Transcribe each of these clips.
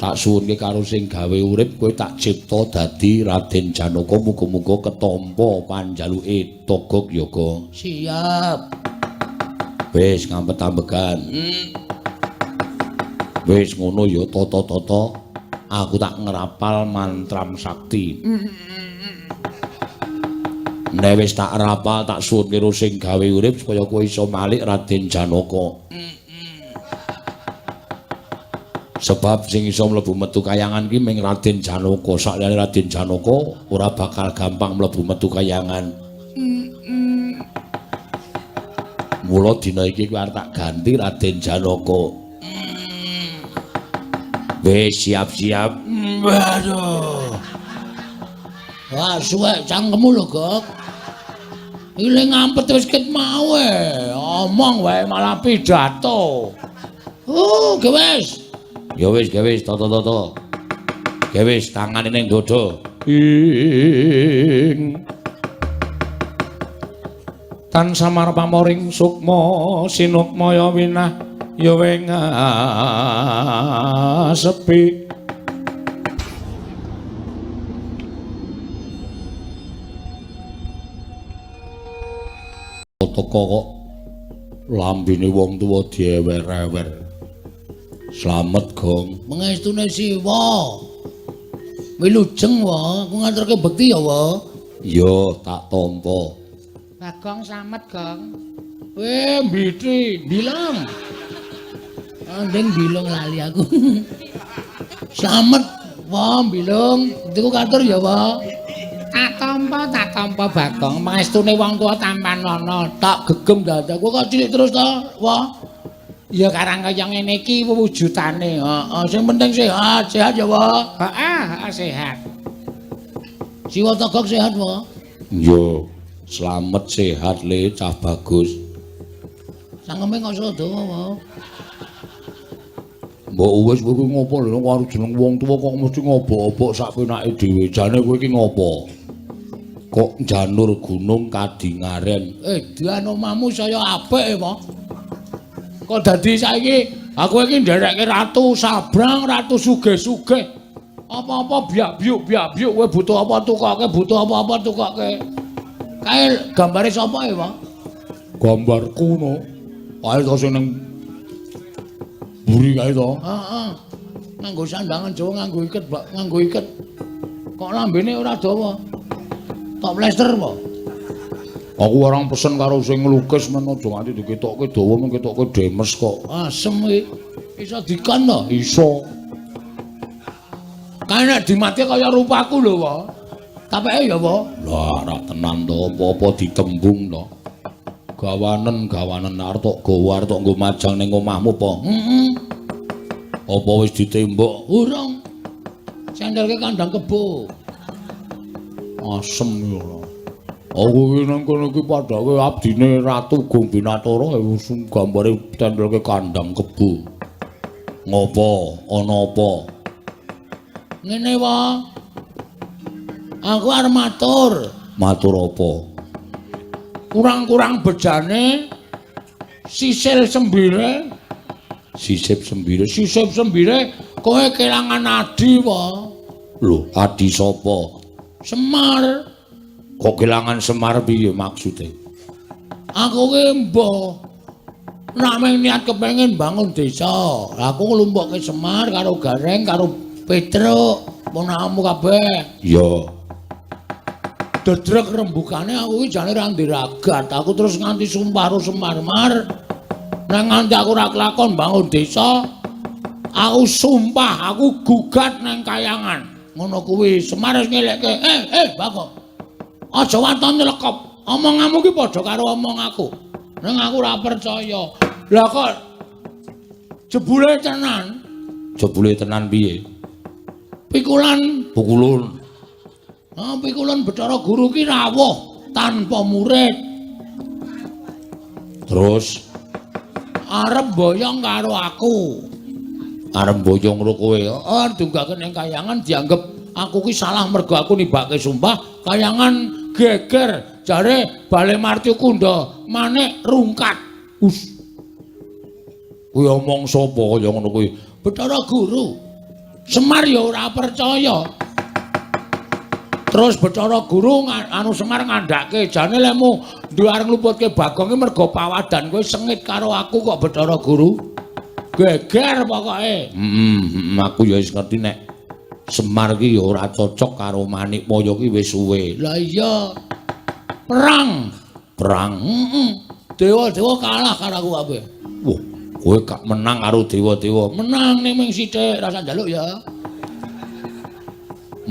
Tak suwunke karo sing gawe urip kowe tak cipta dadi Raden Janaka, muga-muga ketampa panjaluke Togog ya, Gong. Siap. Wis ngampet-ambegan. Wis ngono ya tata-tata, aku tak ngrapal mantram sakti. Nek wis tak rapal tak suwunke karo sing gawe urip supaya kowe iso malik Raden Janaka. Sebab sing iso mlebu metu kayangan ki ming Raden Janaka. Sakliyane Raden Janaka ora bakal gampang mlebu metu kayangan. Mula dina iki kowe arep tak ganti Raden Janaka. Wis siap-siap. Waduh. Wah, suwek cangkemmu lho, Gok. Ile ngampet wis ket mau e. Omong wae malah pidato. Oh, gewes. Ya wis, gewis, toto-toto. Gewis tangane ning dada. Ing Tan samar pamoring sukma sinukmaya winah ya sepi. Teko kok lambene wong tuwa diewer-ewer. Slamet, Gong. Mengestune Siwa. Wilujeng, wa. Aku nganterke bekti ya, wa. Ya, tak tampa. Bagong slamet, Gong. Mbiti, bilang. Andeng bilung lali aku. Slamet, wa, bilung. Bektiku katur ya, wa. Tak tampa Bagong. Mengestune wong tuwa tampanana. Tak gegem dadaku kok cilik terus ta, wa. Ya karang kaya ngene iki wujudane. Heeh, sing penting sehat, sehat ya, wa. Heeh, sehat. Siwa Togog sehat, wa. Yo, slamet sehat le cah bagus. Sangeme kok dawa, wa. Mbok wis kowe ngopo lho karo jeneng wong tuwa kok mesti ngobok-obok sak penake dhewe. Jane kowe iki ngopo? Kok janur gunung kadingaren. Dian omahmu saya apik, wa. Kok dadi saiki aku iki nderekke ratu sabrang, ratu sugih-sugih. Apa-apa biak-biuk biak-biuk kowe butuh apa tukoke, butuh apa-apa tukoke. Kae gambare sapa ya, Pak? Gambarku no. Kae to sing ning mburi kae to. Heeh. Nganggo sandangan Jawa, nganggo iket, Pak, nganggo iket. Kok lambene ora dawa? Tok plester apa? Aku orang pesen karo sing nglukis men aja nganti diketokke dawa men ketokke demes kok. Asem iki. Iso dikon to? Iso. Kae nek dimati kaya rupaku lho, Pak. Tapeke ya, Pak. Lah, ora tenan to, apa-apa ditembung to. Gawanen, gawanen arep tok gawa arep tok nggo majang ning omahmu apa? Heeh. Apa wis ditembok? Urung. Sendelke kandang kebo. Asem ya. Aku iki nang kono iki padake abdine Ratu Gombinatara gambare tendelke kandang kebo. Ngopo? Ana apa? Ngene wae. Aku arep matur. Matur apa? Kurang-kurang bejane sisil sembire, sisip sembire, sisip sembire kowe kelangan adi wae. Lho, adi sapa? Semar. Kok kelangan Semar piye maksude? Aku ki mbah nek mung niat kepengin bangun desa. Aku nglumpukke Semar karo Gareng karo Petruk, ponakanmu kabeh. Iya. Dedrek rembugane aku ki jane ra ndiragat. Aku terus nganti sumpah karo Semar Mar. Nek nganti aku ora kelakon bangun desa, aku sumpah aku gugat nang kayangan. Ngono kuwi Semar wis ngelekke, Bagong. Aja waton nyelekop. Omonganmu ki padha karo omong aku. Ning aku ora percaya. Lah kok jebule tenan? Jebule tenan piye? Pikulan, pukulun. Ah, pikulan Bathara Guru ki rawuh tanpa murid. Terus arep boyong karo aku. Arep boyong karo kowe? Heeh, dunggake ning kayangan dianggep aku ki salah mergo aku nimbake sumpah, kayangan geger jare Bale Marti Kunda manik rungkat. Us. Kuwi omong sapa kaya ngono kuwi? Bathara Guru. Semar ya ora percaya. Terus Bathara Guru anu Semar ngandhake jane lemu duwe arep ngluputke Bagong iki mergo pawadan kowe sengit karo aku kok Bathara Guru. Geger pokoke. Heeh, aku ya wis ngerti nek Semar ki ya ora cocok karo Manikmaya ki wis suwe. Lah iya. Perang. Perang. Heeh. Dewa-dewa kalah karo aku kabeh. Wah, kowe gak menang karo dewa-dewa. Menang ning ming sithik, rasa njaluk ya.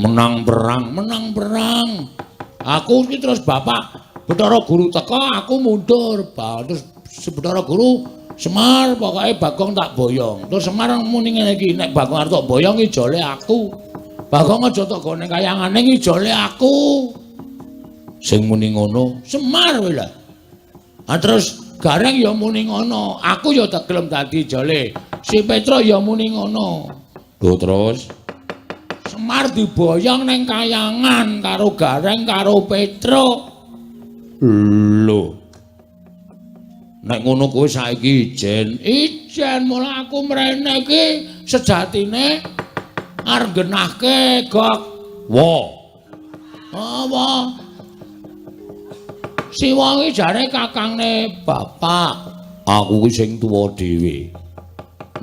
Menang perang, menang perang. Aku iki terus bapak Bathara Guru teko, aku mundur. Terus Bathara Guru Semar pokoke Bagong tak boyong. Terus Semar muni ngene iki, nek Bagong arep tak boyong ijole aku. Bagong aja tok gone kayangane ijole aku. Sing muni ngono Semar kowe lah. Ha terus Gareng ya muni ngono, aku ya tak gelem dadi ijole. Si Petro ya muni ngono. Lho terus Semar diboyong ning kayangan karo Gareng karo Petro. Lho. Nek ngono kowe saiki ijen. Ijen mula aku mrene iki sejatine arep genahke gok. Wa. Apa? Siwa iki jare kakangne bapak. Aku ki sing tuwa dhewe.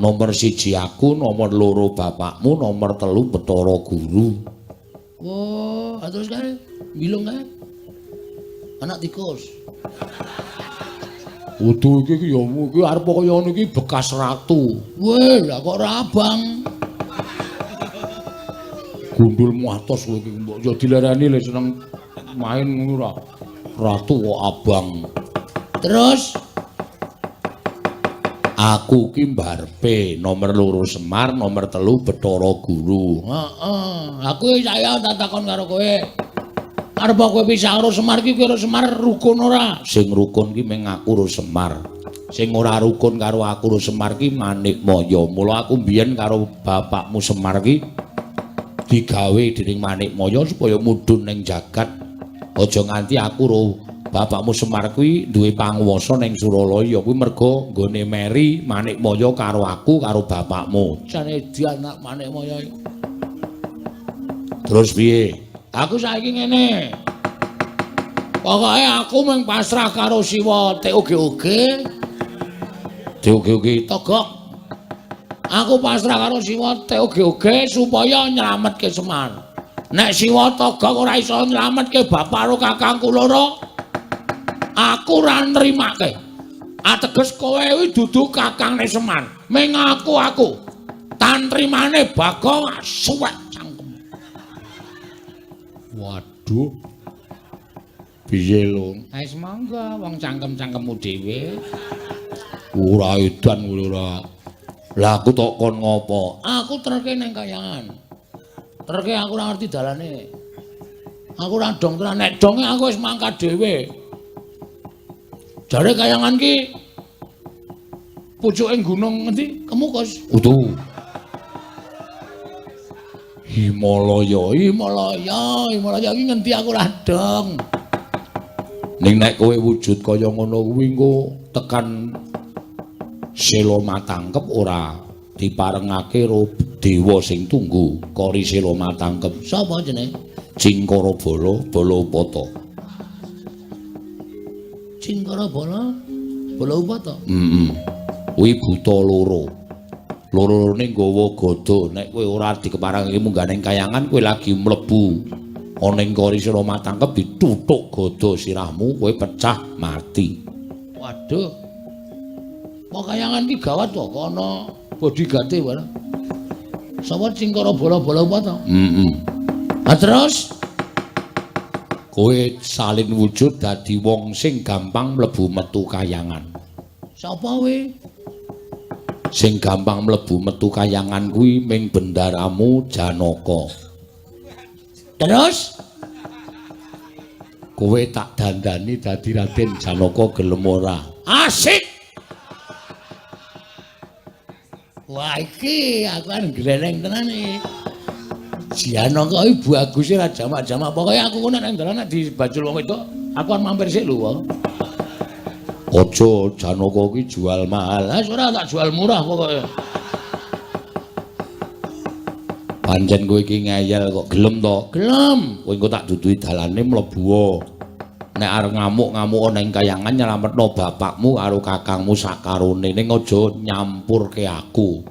Nomor 1 aku, nomor 2 bapakmu, nomor 3 Bathara Guru. Oh, terus kae bilung kae. Anak tikus. Udu iki ya iki arep kaya ngono iki bekas ratu. Weh, lah kok ora abang. Gundulmu atos kowe iki mbok ya dilereni le seneng main ngono ora. Ratu kok abang. Terus aku ki mbarpe nomor 2 Semar, nomor 3 Bathara Guru. Heeh, aku saya tak takon karo kowe. Arep kowe pisah karo Semar ki kowe karo Semar rukun ora? Sing rukun ki mung aku karo Semar. Sing ora rukun karo aku karo Semar ki Manikmaya. Mula aku mbiyen karo bapakmu Semar ki digawe dening Manikmaya supaya mudhun ning jagat. Aja nganti aku karo bapakmu Semar kuwi duwe panguwasa ning Suralaya kuwi mergo nggone meri Manikmaya karo aku karo bapakmu. Jane anak Manikmaya. Terus piye? Aku saiki ngene. Pokoke aku mung pasrah karo Siwa TOGOG. TOGOG Togok. Aku pasrah karo Siwa TOGOG supaya nyelametke Semar. Nek Siwa Togok ora iso nyelametke bapak karo kakangku loro, aku ora nrimake. Ateges kowe kuwi dudu kakangne Semar. Ming aku. Tantrimane Bagong suwek cangkem. Waduh. Piye lho? Wis monggo wong cangkem-cangkemmu dhewe. Ora edan kowe ora. Lah aku tok kon ngopo? Aku terke ning kayangan. Terke aku ora ngerti dalane. Aku ora dong tenan, nek donge aku wis mangkat dhewe. Jare kayangan ki pucuke gunung ngendi? Kemukus. Utuh. Himalaya, Himalaya, Himalaya iki ngendi aku ora dong. Ning nek kowe wujud kaya ngono kuwi engko tekan Sela Matangkep ora diparengake karo dewa sing tunggu kori Sela Matangkep. Sapa jenenge? Cingkara Bala, Bala Upata. Cingkara Bala, Bala Upata. Heeh. Kuwi buta loro. Loro-lorone nggawa gada. Nek kowe ora dikeparengake munggah ning kayangan, kowe lagi mlebu ana ing kori Sela Matangkep dituthuk gada sirahmu, kowe pecah mati. Waduh. Kok kayangan ki gawat to, kok ana bodyguard-e barang. Sapa Cingkara Bala, Bala Upata? Heeh. Ha terus kowe salin wujud dadi wong sing gampang mlebu metu kayangan. Sapa kowe? Sing gampang mlebu metu kayangan kuwi ming bendaramu Janaka. Terus kowe tak dandani dadi Raden Janaka gelem ora? Asik. Wah iki aku kan gleneng tenan iki. Janaka iki baguse ra jamak-jamak. Pokoke aku ku nek nang dalan nek dibajul wong wedok, aku kan mampir sik lho wong. Aja Janaka ki jual mahal. Lah ora tak jual murah pokoke. Pancen kowe iki ngeyel kok gelem to? Gelem. Kowe engko tak duduhi dalane mlebu. Nek arep ngamuk-ngamuk ning kayangan nyelametno bapakmu karo kakangmu sakarone, ning aja nyampurke aku.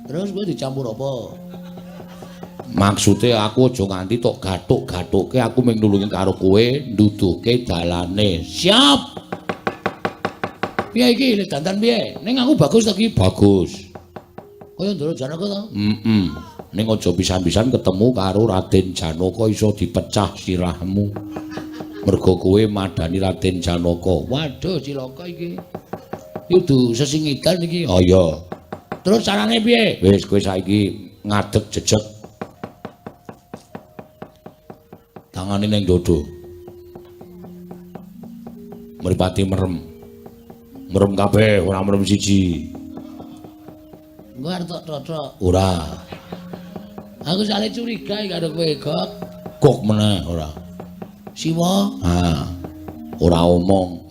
Terus kowe dicampur apa? Maksude aku aja nganti tok gathuk-gathukke, aku mung nulungi karo kowe nduduhke dalane. Siap. Piye iki le dandan piye? Ning aku bagus to iki? Bagus. Kaya Ndara Janaka to? Heeh. Ning aja pisan-pisan ketemu karo Raden Janaka iso dipecah sirahmu. Mergo kowe madani Raden Janaka. Waduh cilaka iki. Iki kudu sesingidan iki. Oh iya. Terus carane piye? Wis kowe saiki ngadeg jejeg. Tangane ning dodo. Mripate merem. Merem kabeh, ora merem siji. Engko arep tok totok. Ora. Aku sale curiga iki karo kowe, Gok. Gok meneh ora. Siwa. Ha. Ora omong.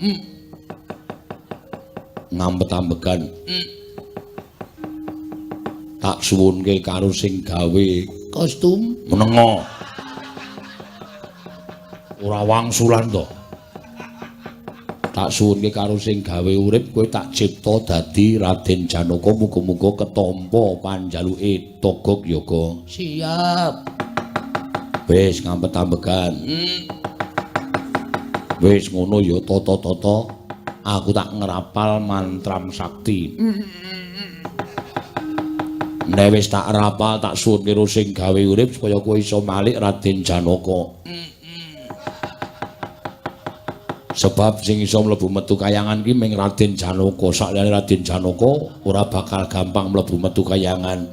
Ngampet-ambegan. Tak suwunke karo sing gawe kostum menengo. Ora wangsulan to. Tak suwunke karo sing gawe urip kowe tak cipta dadi Raden Janaka, muga-muga ketampa panjaluke Togog Yoga. Siap. Wis ngampet-ambegan. Wis ngono ya tata-tata, aku tak ngrapal mantram sakti. Nek wis tak rapal tak suwunke karo sing gawe urip supaya kowe iso malik Raden Janaka. Sebab sing iso mlebu metu kayangan ki ming Raden Janaka. Sakliyane Raden Janaka ora bakal gampang mlebu metu kayangan.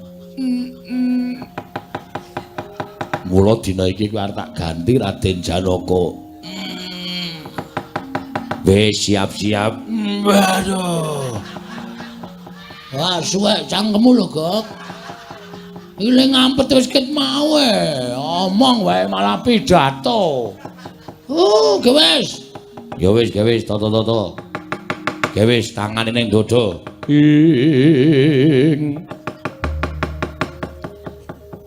Mula dina iki kowe arep tak ganti Raden Janaka. Wis siap-siap. Waduh. Wah, suwek cangkemmu lho, Gok. Iki le ngampet wis ket mau e. Omong wae malah pidato. Oh, ge wis. Ya wis, ge wis, toto-toto. Ge wis, tangane ning dodo. Ing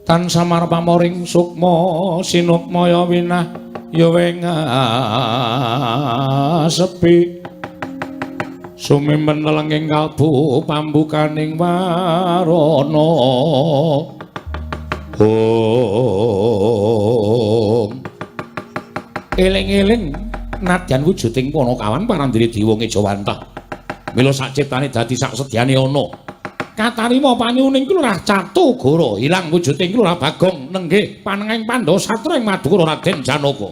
tan samar pamoring sukma sinukmaya winah ya sepi sumimpen lelenging kalbu pambukaning warana. Om eling-eling nadyan wujuding Panakawan parandene dewa ngejawantah. Mila sak ciptane dadi sak sedyane ana. Katarima panyuning Lurah Catugara ilang wujuding Lurah Bagong nenggih panengahing Pandhawa satra ing Madukara Raden Janaka.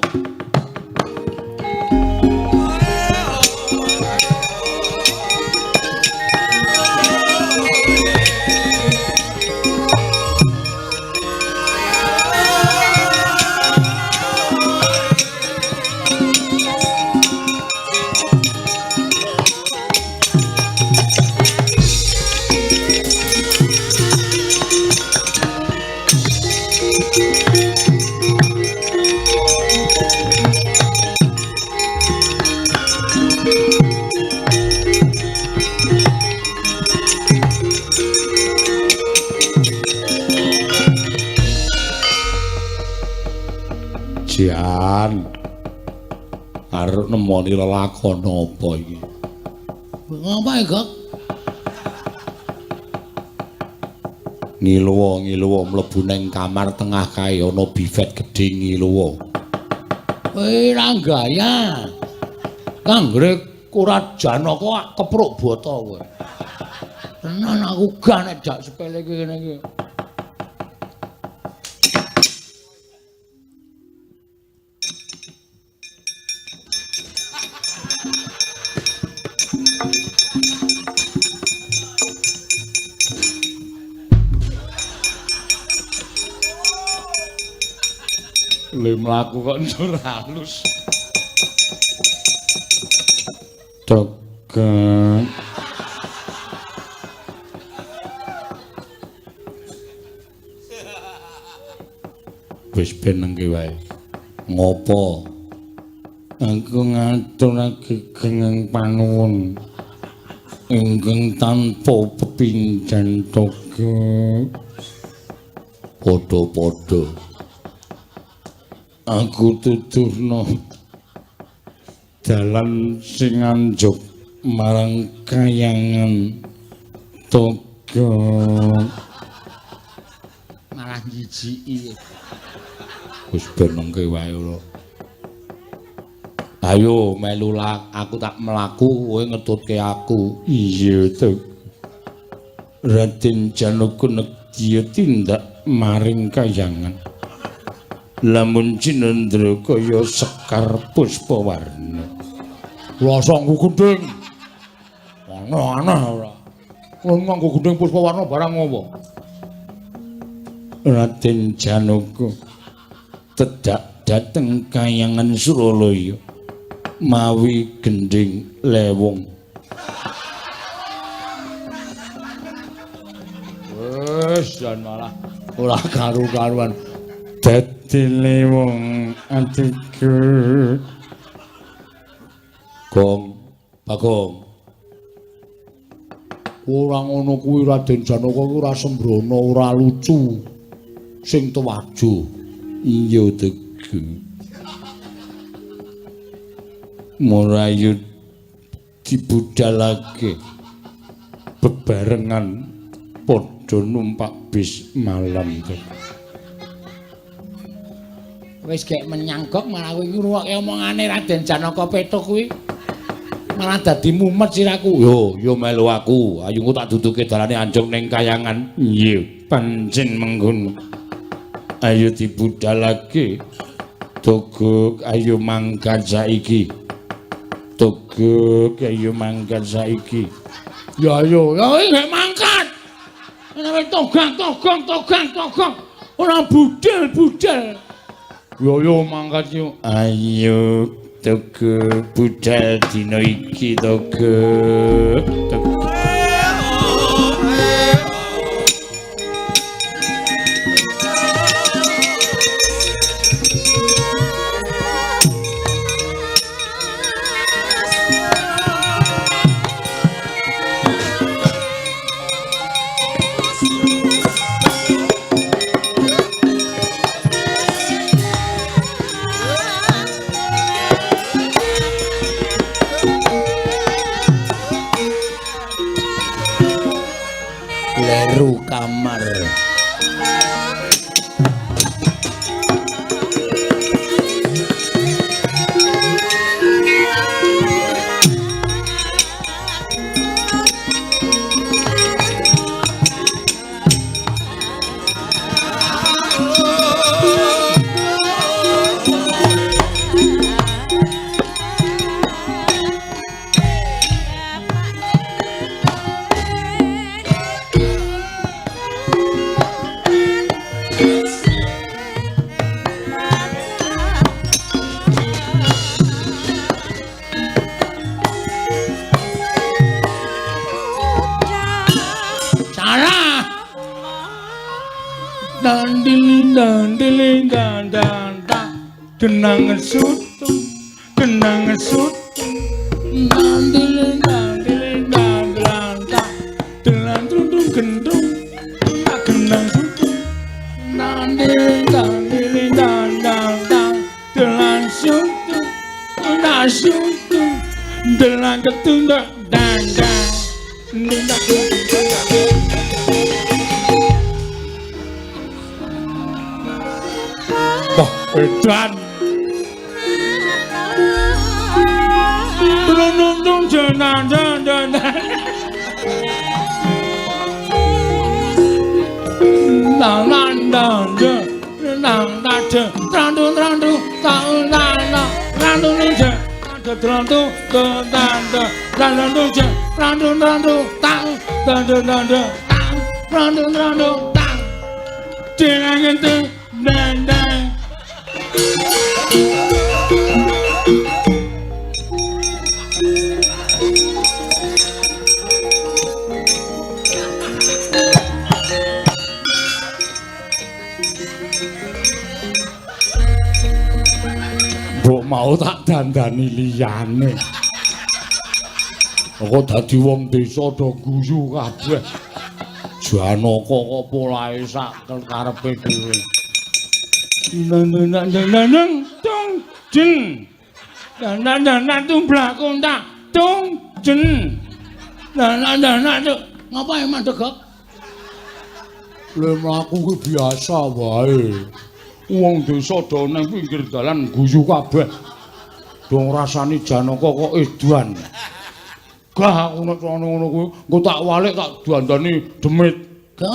Jan arep nemoni lelakon apa iki? Ngapa ya, Gok? Ngiluwa-ngiluwa mlebu ning kamar tengah kae ana bifet gedhe ngiluwa. Kowe ra gaya. Kanggere Ora Janaka kepruk bata kowe. Tenan aku gak nek jak sepele iki ngene iki. Le mlaku kok njur halus. Tegang. Wis ben nengke wae. Ngopo? Aku ngaturake kenging panuwun ingkang tanpa pepindhan toga. Padha-padha. Aku tuturno dalan sing anjuk marang kayangan Togog. Malah jijiki. Wis ben mengke wae ora. Ayo melu lak, aku tak mlaku kowe ngetutke aku. Iya to. Raden Janaka nedya tindak maring kayangan. Lamun cinendra kaya sekar puspawarna. Rasa nggo gendhing. Aneh-aneh ora. Kowe nganggo gendhing puspawarna barang ngopo? Raden Janaka tedak dhateng kayangan Suralaya mawi gendhing lewung. Wis jan malah ora karu-karuan. Dadi lewung atiku. Gong, Bagong. Ora ngono kuwi Raden Janaka kuwi ora sembrono, ora lucu. Sing tuwajo. Iya tegu. Murayu dibudalake bebarengan padha numpak bis malam. Wis gek menyang gok malah kowe ngrungokke omongane Raden Janaka Petuk kuwi. Malah dadi mumet siraku. Yo, yo melu aku. Ayo engko tak duduke dalane anjung ning kayangan. Iya, pancen mengkono. Ayo dibudalake. Togog ayo mangkat saiki. Togog ayo mangkat saiki. Ya ayo, ya gek mangkat. Ora togang togang togang togang. Ora budal budal. Yo yo mangkat yo. Ayo Togog budal dina iki Togog. Togog. Leru kamar. Kenang sutu, kenang sutu, nandil nandil nandil nandil gendung gendung, kenang sutu, nandil nandil nandil nandil sutu, nandil sutu, nandil ketunda dandang, wah, edan. Mbok mau tak dandani liyane. Kok dadi wong desa do guyu kabeh. Janaka kok polahe sak karepe dhewe. Nang tung jen. Nang nang tumblak kontak tung jen. Nang nang nang Ngapa emang degok? Le mlaku ki biasa wae. Wong desa do nang pinggir dalan guyu kabeh. Do ngrasani Janaka kok edan. Gah aku nek ngono kuwi, engko tak walik tak dandani demit. Gah.